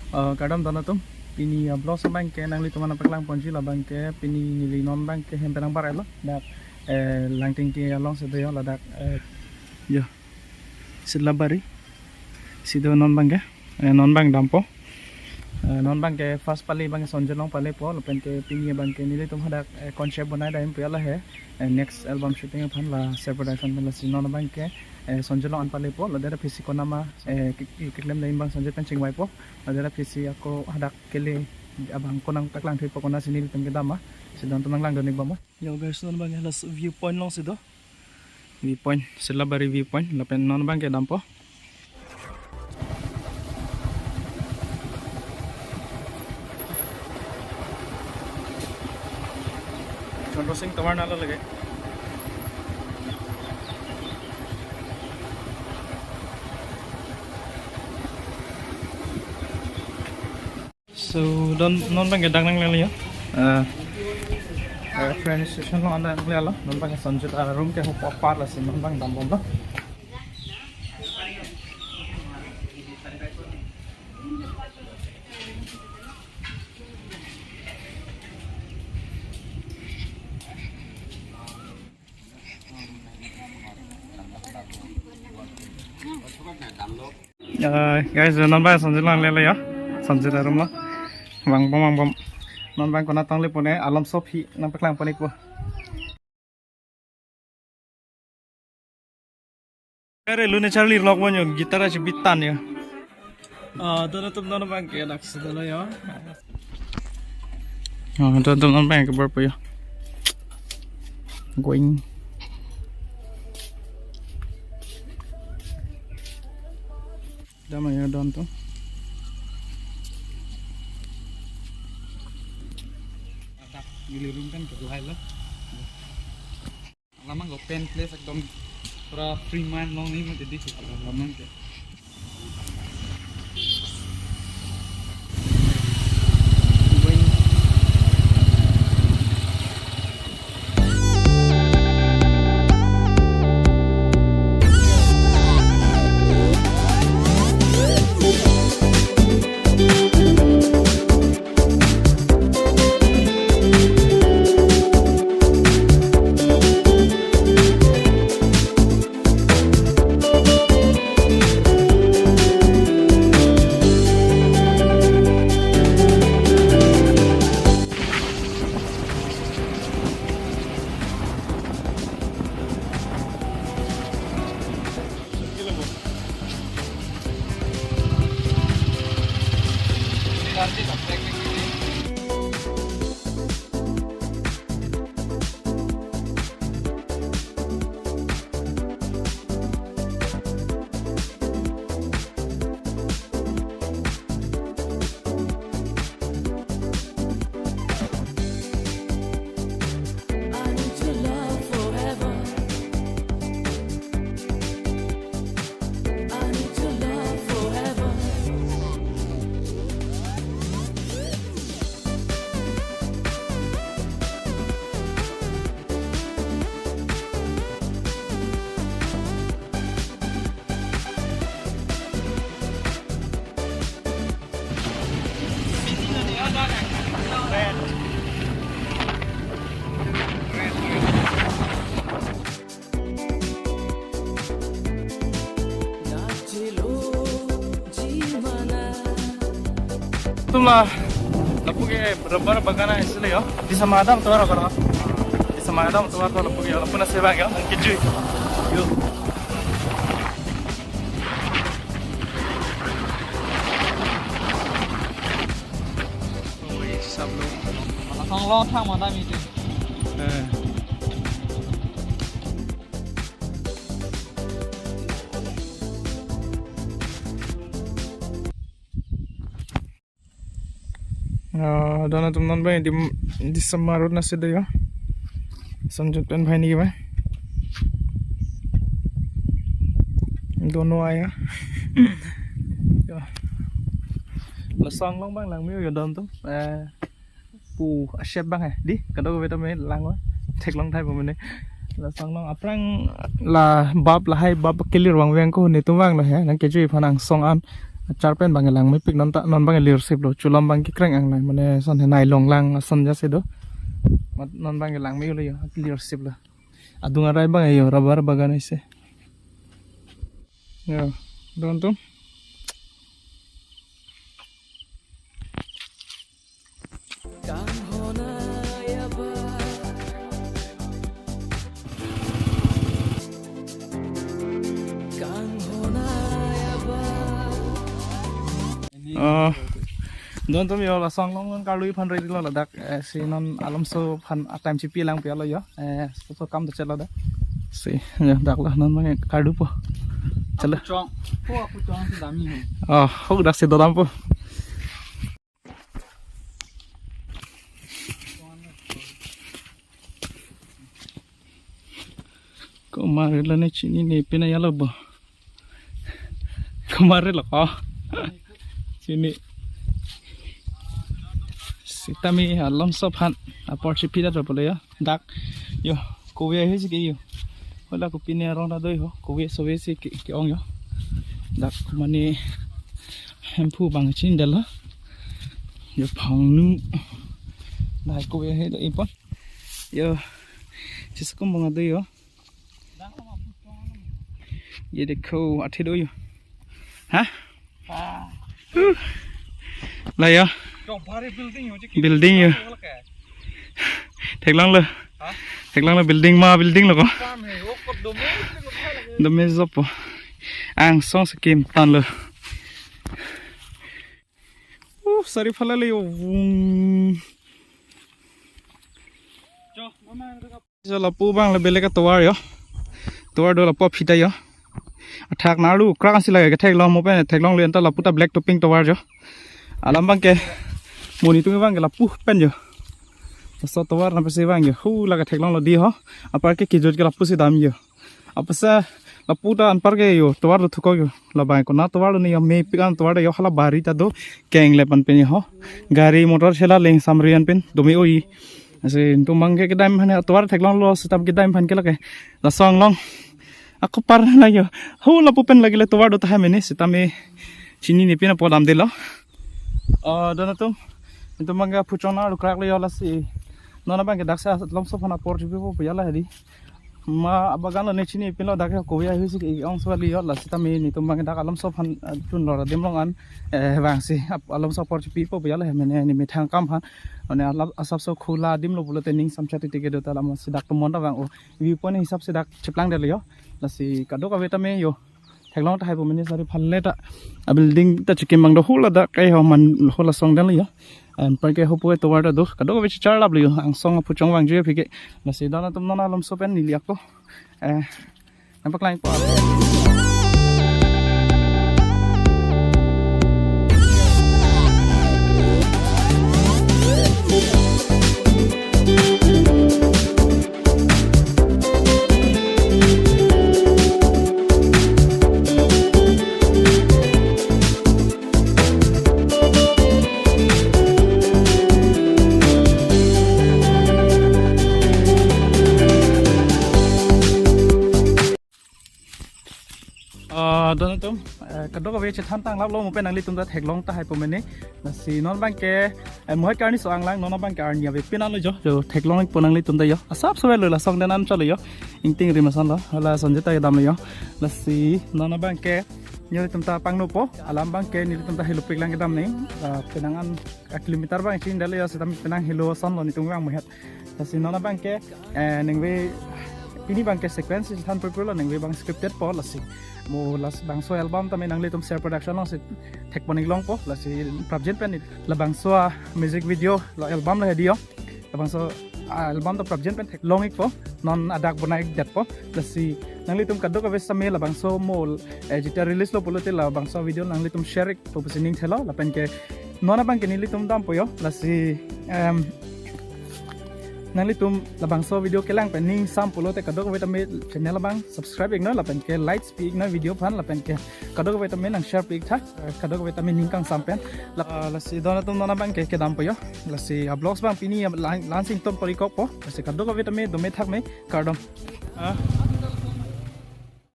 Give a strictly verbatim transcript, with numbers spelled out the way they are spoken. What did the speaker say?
Eh, kardom don atum, pini a-vlog abang ke nanglitum aphan paklang ponji, labang ke pini neli non abang ke hem pen nangbar-elo, dak, eh, Langtingki alongsi do yo, ladak, eh, yo, Sitlabari si do non abang ke, eh, non abang dampo. Eh, non abang ke first pali abang ke Sonjet along palepo, lapen ke pini abang ke nelitum hadak, eh, concept bonai dam pu lahei, eh, next album shooting aphan la set production pen lasi non abang ke, eh, Sonjet along an palepo, ladak aphi si konat ma, eh, kek-, keklem dam abang Sonjet pen chingvaipo, ladak aphi si ako hadak kele abang ko nangpaklang thupo, konatsi nelitum kedam ma, si don atum nanglang dun-ik bom. Yo guys, non abang ke la viewpoint alongsi do. Viewpoint, Sitlabari viewpoint, lapen non abang ke dampo. Control sing tomar nalo lagi. So, don non abang ke dak nanglelo yo. Eh, eh, train station along nanglelo. Non abang ke Sonjet aroom ke hopa par lasi non abang dambomlo. Eh, guys, non abang Sonjet along lelo yo. Sonjet aroom lo. Vangbom, vangbom. Non abang konat tong le pone, alom sophi nangpaklang pon-ikpo. Are lune Charlie rock bon yo, guitar achi bitan yo. Ah, don atum non abang ke daksi dolo yo. Oh, don atum non abang ke bar po yo. Going. Dam ya don atum. Neli room kan ke lahei lo. Alam abang ke open place ekdom pura free mind along ni mati di alam abang ke. I need your love forever. I need your love forever. Atum la, lapu ke rubber bagan isi le yo. Disama adam tovar ko. Disama adam tovar ko lapu ke, lapu nasi abang yo, nangkejui. Yo. Sab lo. Malasong lo thang mata mi tu. Eh. Ah, don atum non abang di, Disama road nasi do yo. Sonjet pen banghini ke abang. Dono aya. Yo. Lasong along abang lang mi yo don atum. Eh. Pu ashep abang he. Di, kadokave tame lang wa. Theklong thai pamene. Lasong along aphrang la bap lahai bap kelir vangveng ko netum vanglo he. Nangkejui aphan angsong an. Achar pen bang langmepik, non ta, non bang lir sip lo. Chulam bang kekreng anglai, mane son henai longlang ason jase do. Mat non bang langme lo yo, lir sip lo. Adung arai bang yo, rubber bagan isi. Yo, don atum. Oh, don atum yo, laso anglong non karlu aphan ready lo ladak, eh, si non Alomso aphan a time chipi lang pi alo yo, eh, so, so kam do chelo da. Si, yo, dak lo non mang karlu po. Chelo. Apuchong. Po apuchong si dami ho. Oh, ho dak si dodam po. Komarlo ne chinine pina yalo bo. Komarlo ko. Chini. Sitame Alomso aphan apor chipi da tro polo yo. Dak yo, kove ahei si ke yo. Hala kopine arong ta do ho. Kove sove si ke, ke-ong yo. Dak mane Hemphu bang chin dalo. Yo phangnu. Dai kove ahei do impon. Yo. Chiskum bang do yo. Ye dekho, athe do yo. Ha? Ah. Huh. La yo. Yo, bhari building yo, je ki. Building yo. Wala ka? Theklonglo. Ha? Theklonglo building ma building lo ko. Farm hai, o ko dome, dome hai lage. Dome jopo. Angsong si kim tan lo. Uh, sari phala le yo. Vung. Jo, mama, So lapu bang le belek atovar yo. Tovar do lapu aphi ta yo. Athak nalu krak si lage theklong mo pen theklonglo anta lapu ta black topping tovar yo. Alam bang ke mo netum bang ke lapu pen yo. So tovar na pesi bang yo. Hu lage theklonglo di ho. Apar ke kijut ke lapu si dam yo. Apasa lapu ta anpar ke yo tovar do thuko yo. Labang kona tovar do ni yo mepik an tovar do yo hala bari ta do keng le pan pen yo ho. Gari motor chela leng samri an pen dome oi. Lasi netum bang ke kedam aphan tovar theklonglo sitame kedam aphan ke lake. Laso anglong. Ako par na yo. Ho lapu pen lagi le tovar do tahai mene sitame chinine pina po dam delo. Oh, don atum. Netum bang ke aphuchong na rukrak le yo lasi. Non abang ke dak si Alomso aphan apor chipi po pu ya la hedi. Ma abagan lo ne chinine pin lo dak ke kove ahei si ke-ong so li yo lasi tame netum bang ke dak Alomso aphan, eh, chunlo ra adim along an, eh, bang si ap-, Alomso apor chipi po pu ya la he mene ne methang kam aphan. Mane alap asap so khula adim lo pulote ning samcha titi ke do ta lama si dak tumon ta bang o view point hisap si dak cheplang delo yo. Lasi kadokave tame yo. Theklong tahai po mene sari phala ta. A building ta chikim bang do hula dak kai ho man hula song delo yo. Anpar ke ho po tovar ta do. Kadokave chechar lap lo yo. Angsong aphuchong bang jo aphi ke. Lasi don atum non Alomso pen neli ako. Eh, nampak lang po. Ah, don atum, eh, kadokave chethan tang lap lo mo pen nanglitum ta theklong tahai po mene. Lasi non bang ke, eh, mohai karni so anglang, non bang ke arni ave pin an lo jo, jo theklong po nanglitum ta yo. Asap so lo la song den an chalo yo. Ingting ri masan lo, hala sonje ta dam lo yo. Lasi non bang ke, nelitum ta pangno po, alam bang ke, nelitum ta helo pik lang kedam ne, ah, penang an a kilometer bang chin delo yo, sitame penang helo son lo netum bang muhet. Lasi non bang ke, eh, ningve pini bang ke sequence si than purpur lo ningve bang scripted po lasi. Mo lasi bangso album tame nanglitum Ser Production along si thek pon ik long po lasi prapjin pen labangso a music video lo album lo hedi yo. Labangso a album ta prapjin pen theklong ik po non adak bonai ik det po lasi nanglitum kadokave tame labangso mo, eh, jita release lo pulote labangso video nanglitum share ik po pusi ning thelo lapen ke non bang ke nelitum dam po yo lasi, em, nanglitum labangso video kelang pen ning sam pulote kadokave tame channel bang subscribe ik non lapen ke likes pi ik non video aphan lapen ke kadokave tame nang share pi ik tha, eh, kadokave tame ning kangsam pen. La, lasi don atum non bang ke kedam po yo. Lasi a vlogs bang pini lang, langsing ton pori kok po. Lasi kadokave tame dome thak me kardom. Ah.